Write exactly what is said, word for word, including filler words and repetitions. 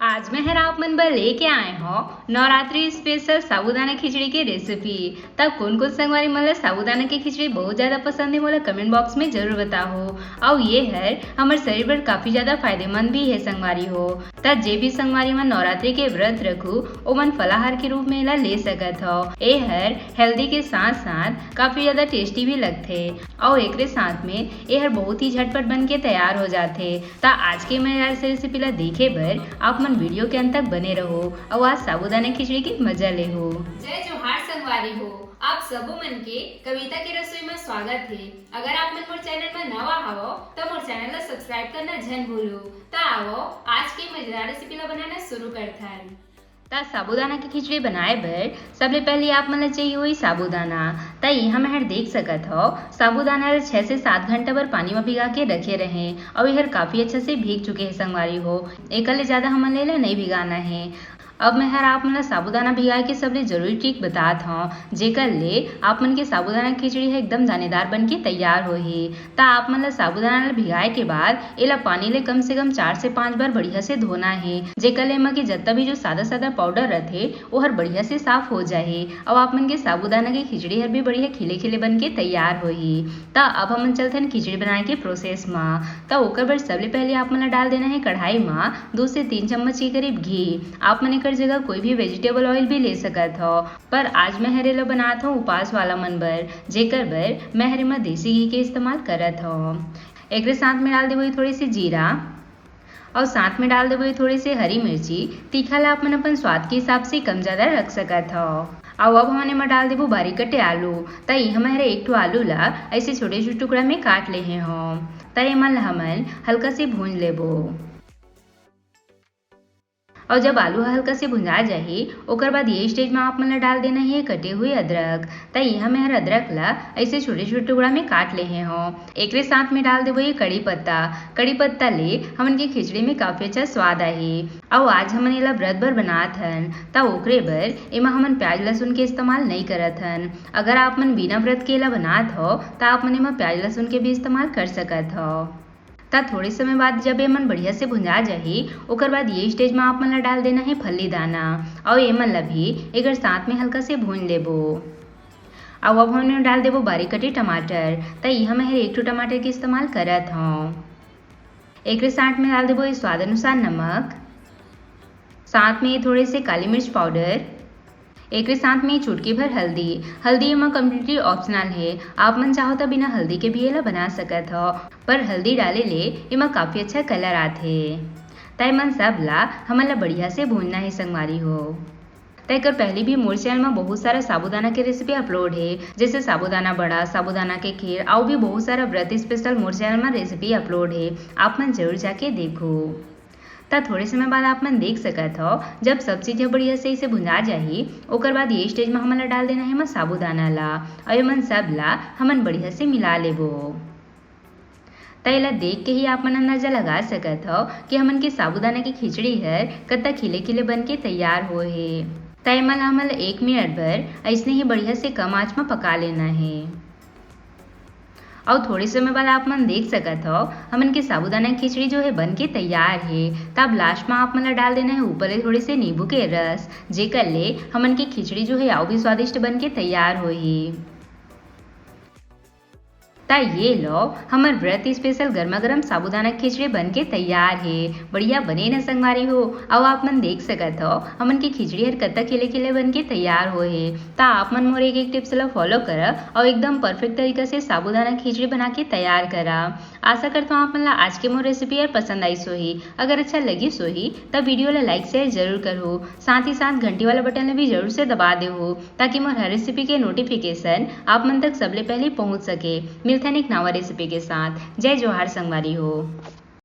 आज मैं हर आप मन बर लेके आए हौं नवरात्रि स्पेशल साबूदाना खिचड़ी के रेसिपी। त कोन कोन संगवारी मन ला साबूदाना के खिचड़ी बहुत ज्यादा पसंद हे, मोला कमेंट बॉक्स में जरूर बताहू। अउ ये हर हमर शरीर बर काफी ज्यादा फायदेमंद भी हे संगवारी हो। त जे भी संगवारी मन नवरात्रि के व्रत रखू, ओमन फलाहार के रूप में एला ले सकत हव। ए हर हेल्दी के साथ साथ काफी ज्यादा टेस्टी भी लगथे। अउ एकरे साथ में ए हर बहुत ही झटपट बन के तैयार हो जाथे। त आज के मैं इस रेसिपी ला देखे बर आप मन वीडियो के अंत तक बने रहो अउ आज साबूदाना खिचड़ी के मजा लेहो। जय जोहार संगवारी हो, आप सबो मन के कविता के रसोई में स्वागत हे। अगर आप मन मोर चैनल में नवा हवो त मोर चैनल ला सब्सक्राइब करना झन भूलो। त आवो आज के मजेदार रेसिपी ला बनाना शुरू करथन। त साबूदाना के खिचड़ी बनाए बर सबले पहले आप मन ला चाहिए होही साबूदाना। त इहाँ मैं हर देख सकत हव, साबूदाना ला छह से सात घंटा बर पानी म भिगा के रखे रहें अउ एहर काफी अच्छा से भीग चुके हे संगवारी हो। एकर ले ज्यादा हमन ला एला नइ भिगाना हे। अब मैं हर आप मन ला साबूदाना भिगाए के सबले जरूरी ट्रिक बतात हव, जेकर ले आप मन के साबूदाना के खिचड़ी ह एकदम दानेदार बन के तैयार होही। त आप मन ला साबूदाना ला भिगाए के बाद एला पानी ले कम से कम चार से पाँच बार बढ़िया से धोना हे, जेकर ले एमा के जतना भी जो सादा सादा पाउडर रथे, ओहर बढ़िया से साफ हो जाही। अउ आप मन के साबूदाना के खिचड़ी हर भी बढ़िया खिले खिले बन के तैयार होही। त अब हमन चलथन खिचड़ी बनाए के प्रोसेस म। त ओकर बर सबले पहले आप मन ला डाल देना हे कढ़ाई म दो से तीन चम्मच के करीब घी। आप मन एकर जगह कोई भी वेजिटेबल ऑयल भी ले सकत हव, पर आज मैं हर एला बनात हव उपास वाला मन बर, जेकर बर मैं हर एमा देसी घी के इस्तेमाल करत हव। एकरे साथ में डाल देबो ये थोड़े से जीरा अउ साथ में डाल देबो ये थोड़े से हरी मिर्ची। तीखा ला आप मन अपन स्वाद के हिसाब से कम ज्यादा रख सकत हव। अउ अब हमन एमा डाल देबो बारीक कटे आलू। त इहाँ मैं हर एक ठो आलू ला ऐसे छोटे छोटे टुकड़ा में काट लेहे हव। त एमन ला हमन हल्का से भूंज लेबो। अउ जब आलू ह हल्का से भुंजा जाही, ओकर बाद ये स्टेज म आप मन ला डाल देना हे कटे हुए अदरक। त इहाँ मैं हर अदरक ला ऐसे छोटे छोटे टुकड़ा में काट लेहे हव। एकरे साथ में डाल देबो ये कड़ी पत्ता। कड़ी पत्ता ले हमन के खिचड़ी में काफी अच्छा स्वाद आही। अउ आज हमन एला व्रत बर बनात हन, त ओकरे बर एमा हमन प्याज लहसुन के इस्तेमाल नइ करत हन। अगर आप मन बिना व्रत के एला बनात हव, त आप मन एमा प्याज लहसुन के भी इस्तेमाल कर सकत हव। त थोड़े समय बाद जब एमन बढ़िया से भुंजा जाही, ओकर बाद ये स्टेज म आप मन ला डाल देना हे फल्ली दाना, अउ एमन ला भी एकर साथ में हल्का से भूंज लेबो। अउ अब हमन डाल देबो बारीक कटे टमाटर। त इहाँ मैं हर एक ठो टमाटर के इस्तेमाल करत हव। एकरे साथ में डाल देबो ये स्वाद अनुसार नमक, साथ में थोड़े से काली मिर्च पाउडर, एकरे साथ में चुटकी भर हल्दी। हल्दी एमा कम्प्लीटली ऑप्शनल हे, आप मन चाहो त बिना हल्दी के भी एला बना सकत हव, पर हल्दी डाले ले एमा काफी अच्छा कलर आथे। त एमन सब ला हमन ला बढ़िया से भूंजना हे संगवारी हो। त एकर पहले भी मोर चैनल म बहुत सारा साबूदाना के रेसिपी अपलोड हे, जैसे साबूदाना बड़ा, साबूदाना के खीर, अउ भी बहुत सारा व्रत स्पेशल मोर चैनल म रेसिपी अपलोड हे, आप मन जरूर जाके देखो। त थोड़े समय बाद आप मन देख सकत हव, जब सब चीज ह बढ़िया से इसे भुंजा जाही, ओकर बाद ये स्टेज म हमन ला डाल देना हे एमा साबूदाना ला, अउ एमन सब ला हमन बढ़िया से मिला लेबो। त एला देख के ही आप मन अंदाजा लगा सकत हव कि हमन के साबूदाना के खिचड़ी हर कतक खिले खिले बन के तैयार होए हे। त एमा ला हमन ला एक मिनट बर अइसने ही बढ़िया से कम आंच म पका लेना हे। अउ थोड़े समय बाद आप मन देख सकत हव, हमन के साबूदाना के खिचड़ी जो हे बन के तैयार हे। त अब लास्ट म आप मन ला डाल देना हे ऊपर ले थोड़े से नींबू के रस, जेकर ले हमन के खिचड़ी जो हे अउ भी स्वादिष्ट बन के तैयार होही। त ये लो, हमर व्रत स्पेशल गर्मा गर्म साबूदाना खिचड़ी बन के तैयार हे। बढ़िया बने न संगवारी हो? अउ आप मन देख सकत हव, हमन के खिचड़ी हर कतक खिले खिले बन के तैयार होए हे। त आप मन मोर एक एक टिप्स ला फॉलो करा अउ एकदम परफेक्ट तरीका से साबूदाना खिचड़ी बना के तैयार करा। आशा करत हव आप मन ला आज के मोर रेसिपी हर पसंद आइस होही। अगर अच्छा लगिस होही, त वीडियो ला लाइक शेयर जरूर करहू। साथ ही साथ घंटी वाला बटन ला भी जरूर से दबा देहू, ताकि मोर हर रेसिपी के नोटिफिकेशन आप मन तक सबले पहले पहुंच सके। मिलथन एक नवा रेसिपी के साथ। जय जोहार संगवारी हो।